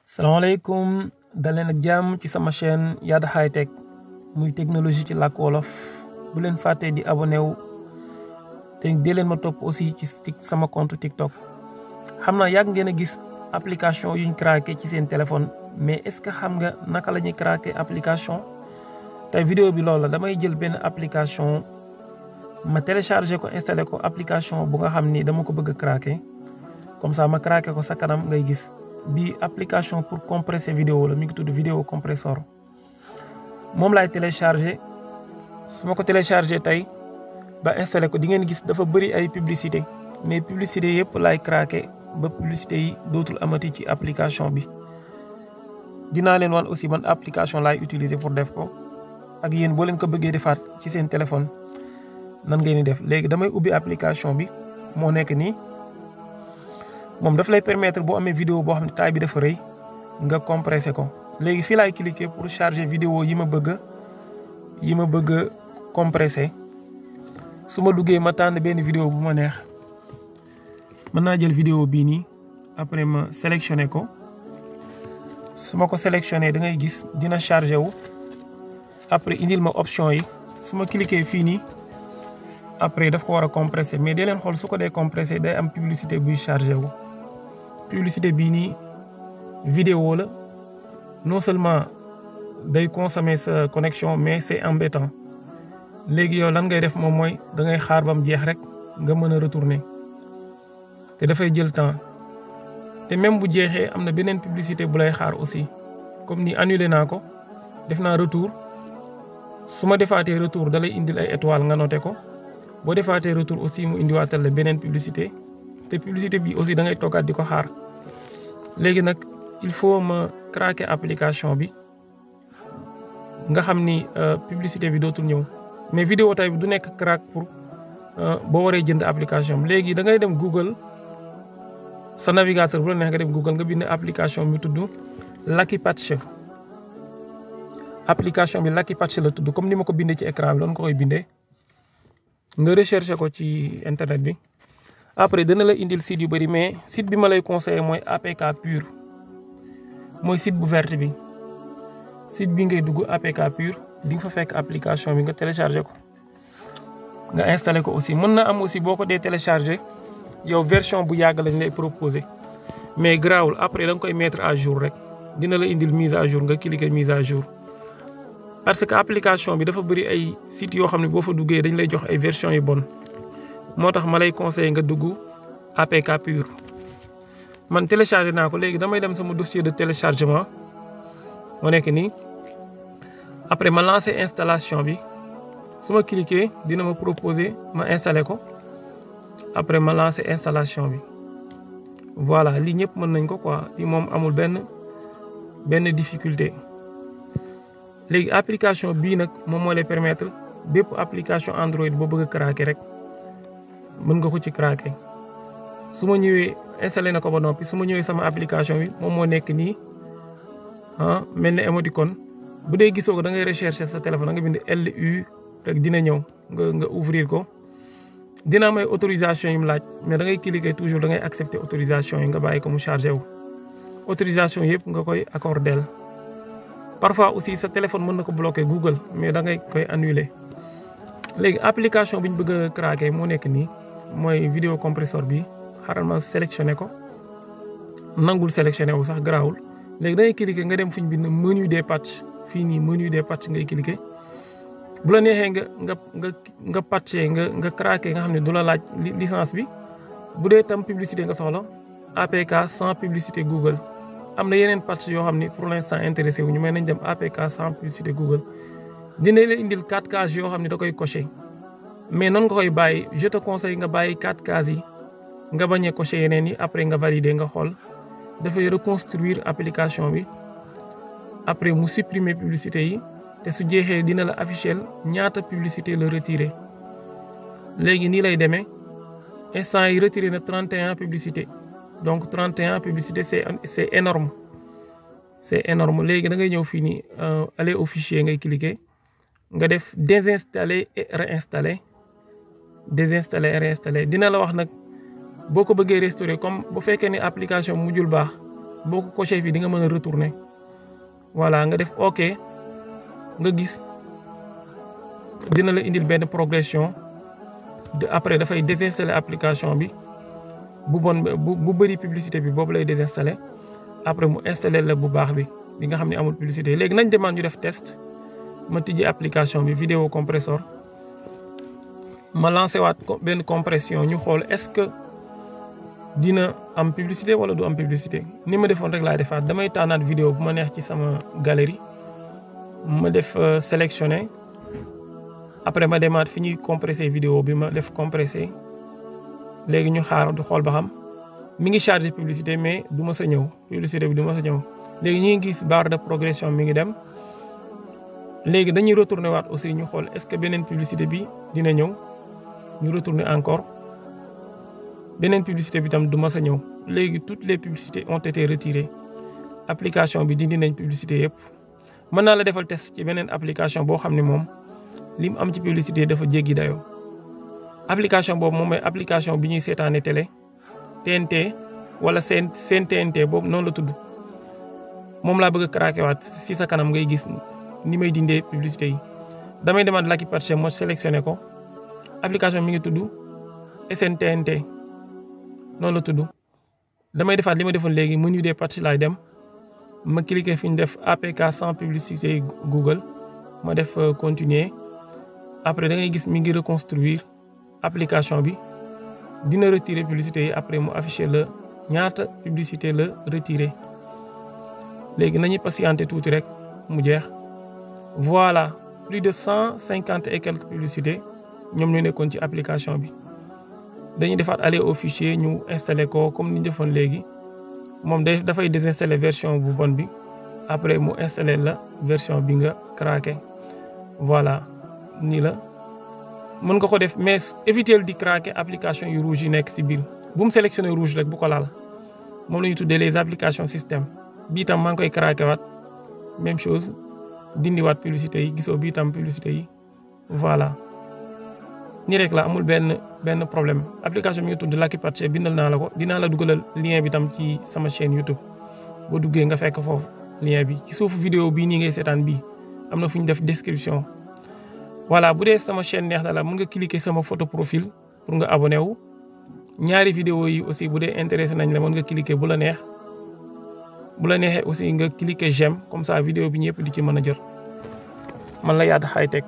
salaamaaleykum daleen ak jàmm ci sama chaîne Yada High Tech muy technologie ci làkk wolof bu leen fàtte di abonné wu te dee leen ma topp aussi ci sama compte TikTok. xam naa yàgg ngeen a gis application yuñ craqué ci seen téléphone mais est-ce que xam nga naka la ñuy craqué application tey vidéo bi loolu la damay jël benn application ma téléchargé ko installé ko application bu nga xam ni dama ko bëgg a craqué comme ça ma craqué ko sa kanam ngay gis. bi application pour compresser vidéo la mi ngi tudd vidéo compressor moom laay téléchargé su ma ko téléchargé tey ba installé ko di ngeen gis dafa bëri ay publicité mais publicité yëpp laay craqué ba publicité yi dootul amati ci application bi. dinaa leen wan aussi man application laay utiliser pour def ko ak yéen boo leen ko bëggee defaat ci seen téléphone nan ngeen di def léegi damay ubbi application bi moo nekk nii. moom daf lay permettre boo amee vidéo boo xam ne taille bi dafa rëy nga compressé ko léegi fii laay cliquer pour charger vidéo yi ma bëgg a compressé su ma duggee ma tànn benn vidéo bu ma neex mën naa jël vidéo bii nii après ma sélectionné ko su ma ko sélectionné da ngay gis dina chargé wu après indil ma option yi su ma cliquer fii nii après daf ko war a compressé mais dee leen xool su ko dee compressé day am publicité buy chargé wu. publicité bii nii vidéo la non seulement day consommer sa connexion mais c'est embêtant léegi yow lan ngay def moom mooy da ngay xaar ba mu jeex rek nga mën a retourner te dafay jël temps te même bu jeexee am na beneen publicité bu lay xaar aussi comme ni annulé naa ko def naa retour su ma defaatee retour da lay indil ay étoiles nga noté ko boo defaatee retour aussi mu indiwaatal la beneen publicité. te publicité bi aussi da ngay toogaat di ko xaar léegi nag il faut ma craquer application bi nga xam ni publicité bi dootul ñëw mais vidéo tay bi du nekk crack pour boo waree jënd application bi léegi da ngay dem Google sa navigateur bu la neex nga dem Google nga bind application bi tudd Lucky Patch application bi Lucky Patch la tudd comme ni ma ko bindee ci écran bi doon ko koy bindee nga recherché ko ci internet bi. après dana la indil site yu bëri mais site bi ma lay conseillé mooy APK Pur mooy site bu verte bi site bi ngay dugg APK Pur di nga fa fekk application bi nga téléchargé ko nga installé ko aussi mën na am aussi boo ko dee téléchargé yow version bu yàgg lañ lay proposé mais grawul après da nga koy mettre à jour rek dina la indil mise à jour nga cliquer mise à jour parce que application bi dafa bëri ay sites yoo xam ne boo fa duggee dañ lay jox ay version yu bon moo tax ma lay conseillé nga dugg APK Pur man téléchargé naa ko léegi damay dem sama dossier de téléchargement moo nekk nii après ma lancé installation bi su ma cliquer dina ma proposer ma installé ko après ma lancé installation bi voilà lii ñëpp mën nañ ko quoi lii moom amul benn difficulté léegi application bii nag moom moo lay permettre bépp application Android boo bëgg a craquer rek. mën nga ko ci craquer su ma ñëwee installé na ko ba noppi su ma ñëwee sama application bi moom moo nekk nii mel ne émoticône bu dee gisoo ko da ngay rechercher sa téléphone da nga bind LU rek dina ñëw nga ouvrir ko dina am ay autorisation yu mu laaj mais da ngay cliquer toujours da ngay accepter autorisation yi nga bàyyi ko mu chargé wu. autorisation yëpp nga koy accordel parfois aussi sa téléphone mën na ko bloquer Google mais da ngay koy annuler léegi application bi ñu bëgg a craquer moo nekk nii. mooy vidéo compresseur bi xaaral ma sélectionné ko nangul sélectionné wu sax garaawul léegi da ngay cliquer nga dem fu ñu bind menu des patchs fii nii menu des patchs ngay cliquer bu la neexee nga patché nga craquer nga xam ne du la laaj licence bi bu dee tam publicité nga soxla APK sans publicité Google am na yeneen patch yoo xam ni pour l'instant intéressé wu ñu mais nañ dem APK sans publicité Google dina la indil 4 cases yoo xam ne da koy coché. mais noonu nga koy bàyyi je te conseille nga bàyyi 4 cases yi nga bañ a coché yeneen yi après nga valider nga xool dafay reconstruire application bi après mu supprimer publicité yi te su jeexee dina la afficher ñaata publicité la retiré léegi nii lay demee instant yi retiré na 31 publicité donc 31 publicité c'est énorme c'est énorme léegi da ngay ñëw fii nii aller au fichier ngay cliquer nga def désinstaller et réinstaller. désinstaller et réinstaller dina la wax nag boo ko bëggee restaurer comme bu fekkee ni application mujjul baax boo ko coché fii di nga mën a retourner voilà nga def OK nga gis dina la indil benn progression après dafay désinstaller application bi bu bon bu bëri publicité bi boobu lay désinstaller après mu installer la bu baax bi nga xam ne amul publicité léegi nañ demande ñu def test ma tijji application bi vidéo compresseur ma lancé waat benn compression ñu xool est-ce que dina am publicité wala du am publicité ni ma defoon rek laay defaat damay tànnaat vidéo bu ma neex ci sama galerie ma def sélectionner après ma demaat fi ñuy compressé vidéo bi ma def compressé léegi ñu xaar du xool ba xam mi ngi chargé publicité mais du ma sa ñëw publicité bi du ma sa ñëw léegi ñu ngi gis barre de progression mi ngi dem léegi dañuy retourner waat aussi ñu xool est-ce que beneen publicité bi dina ñëw ñu retourner encore beneen publicité bi tam du ma sa ñëw léegi toutes les publicités ont été retirées application bi dindi nañ publicité yëpp mën naa la defal test ci beneen application boo xam ne moom li mu am ci publicité dafa jéggi dayoo application boobu moom mooy application bi ñuy seetaane télé TNT wala seen TNT boobu noonu la tudd moom laa bëgg a craquer waat si sa kanam ngay gis ni may dindee publicité yi damay demaat Lucky Patch mo sélectionné ko application mi ngi tudd SNTNT noonu la tudd damay defaat li ma defoon léegi menu des patch laay dem ma cliquer fi ñu def APK sans publicité Google ma def continuer après da ngay gis mi ngi reconstruire application bi dina retirer publicité yi après mu afficher la ñaata publicité la retirer léegi nañuy patienter tuuti rek mu jeex voilà plus de 150 et quelques publicités ñoom ñu nekkoon ci application bi dañuy defaat aller au fichier ñu installer ko comme ni ñu defoon léegi moom dafay désinstaller version bu bon bi après mu installer la version bi nga craqué voilà nii la mën nga ko def mais éviter di craquer application yu rouge yi nekk ci biir bu mu sélectionner rouge rek bu ko laal moom la ñuy tuddee les applications système bii tam maa ngi koy craqué waat même chose dindi waat publicité yi gisoo bii tam publicité yi voilà nii rek la amul benn problème application bi nga tudd Lucky Patch bindal naa la ko dinaa la dugalal lien bi tam ci sama chaîne YouTube boo duggee nga fekk foofu lien bi ci suufu vidéo bii nii ngay seetaan bii am na fu ñu def description voilà bu dee sama chaîne neex na la mën nga cliquer sama photo profil pour nga abonné wu ñaari vidéo yi aussi bu dee intéressé nañ la mën nga cliquer bu la neexee aussi nga cliquer j'aime comme ça vidéo bi ñëpp di ci mën a jot man la Yada High Tech